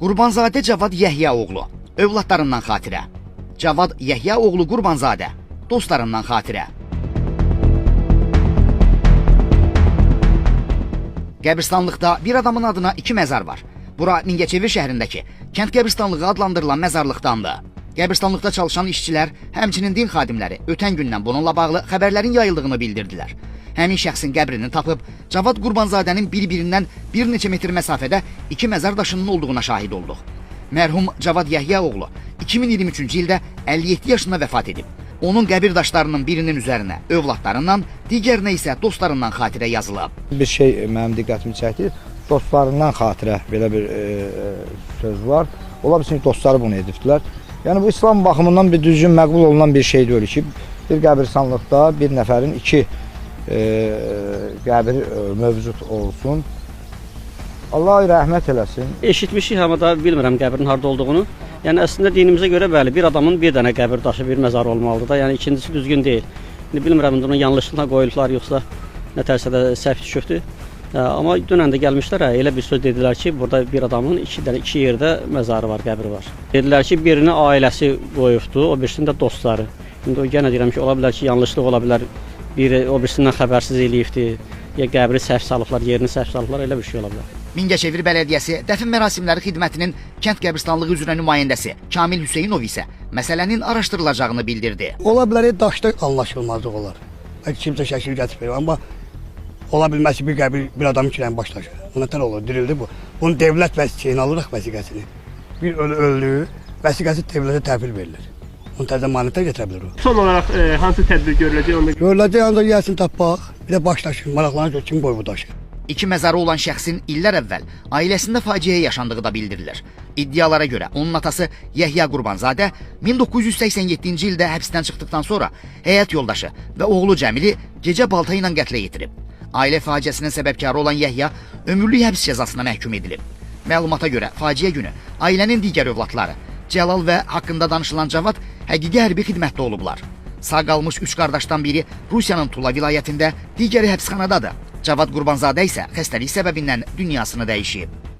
Qurbanzadə Cavad Yəhya oğlu, övladlarından xatirə. Cavad Yəhya oğlu Qurbanzadə, dostlarından xatirə. Qəbirstanlıqda bir adamın adına iki məzar var. Bura Mingəçevir şəhərindəki kənd qəbirstanlığı adlandırılan məzarlıqdandır. Qəbirstanlıqda çalışan işçilər, həmçinin din xadimləri ötən gündən bununla bağlı xəbərlərin yayıldığını bildirdilər. Həmin şəxsin qəbrini tapıb Cavad Qurbanzadənin bir-birindən bir neçə metr məsafədə iki məzar daşının olduğuna şahid olduq. Mərhum Cavad Yəhya oğlu 2023-cü ildə 57 yaşında vəfat edib. Onun qəbir daşlarının birinin üzərinə övladlarından, digərinə isə dostlarından xatirə yazılıb. Bir şey mənim diqqətimi çəkdi. Dostlarından xatirə belə bir söz var. Ola bilsin ki, dostları bunu edibdilər. Yəni bu İslam baxımından bir düzgün məqbul olunan bir şey deyil ki, bir qəbirstanlıqda bir nəfərin iki qəbir mövcud olsun. Allah rəhmət eləsin. Eşitmişik, amma da bilmirəm qəbrin harda olduğunu. Yəni əslində dinimizə görə bəli, bir adamın bir dənə qəbir daşı, bir məzarı olmalıdır da. Yəni ikincisi düzgün deyil. İndi bilmirəm indi onu yanlışlıqla qoyublar yoxsa nə tərsə də səhv düşübdür. Amma dünən də gəlmişlər, hə, elə bir söz dedilər ki, burada bir adamın iki dənə iki yerdə məzarı var, qəbri var. Dedilər ki, birini ailəsi qoyubdu, o birisini də dostları. İndi o yenə deyirəm ki, ola bilər ki, yanlışlıq ola bilər. Biri o birisindən xəbərsiz eləyibdi, ya qəbri səhv salıblar, yerini səhv salıblar, elə bir şey ola bilər. Mingəçevir Bələdiyyəsi dəfn mərasimləri xidmətinin kənd qəbirstanlığı üzrə nümayəndəsi Kamil Hüseynov isə məsələnin araşdırılacağını bildirdi. Ola bilər daşda anlaşılmazlıq olar. Bəlkə kimsə şəkil gətirib verir, amma ola bilməz ki, bir qəbir bir adam iki dənə baş daşı. Bu nətər olur? Dirildi bu. Bunu dövlət vəsiqəni alırıq vəsiqəsini. Bir ölü öldü, vəsiqəsi dövlətə təhvil verilir. Onu təzə manitə gətirə bilər o. Son olaraq hansı tədbir görüləcək onu da Görüləcək ancaq gəlsin tapmaq, bir də baş daşı, maraqlanır ki, kim qoyub bu daşı. İki məzarı olan şəxsin illər əvvəl ailəsində faciə yaşandığı da bildirilir. İddialara görə onun atası Yəhya Qurbanzadə 1987-ci ildə həbsdən çıxdıqdan sonra həyat yoldaşı və oğlu Cəmili gecə balta ilə qətlə yetirib. Ailə faciəsinin səbəbkarı olan Yəhya ömürlük həbs cəzasına məhkum edilib. Məlumata görə faciə günü ailənin digər övladları Cəlal və haqqında danışılan Cavad həqiqi hərbi xidmətdə olublar. Sağ qalmış üç qardaşdan biri Rusiyanın Tula vilayətində, digəri həbsxanadadır. Cavad Qurbanzadə isə xəstəlik səbəbindən dünyasını dəyişib.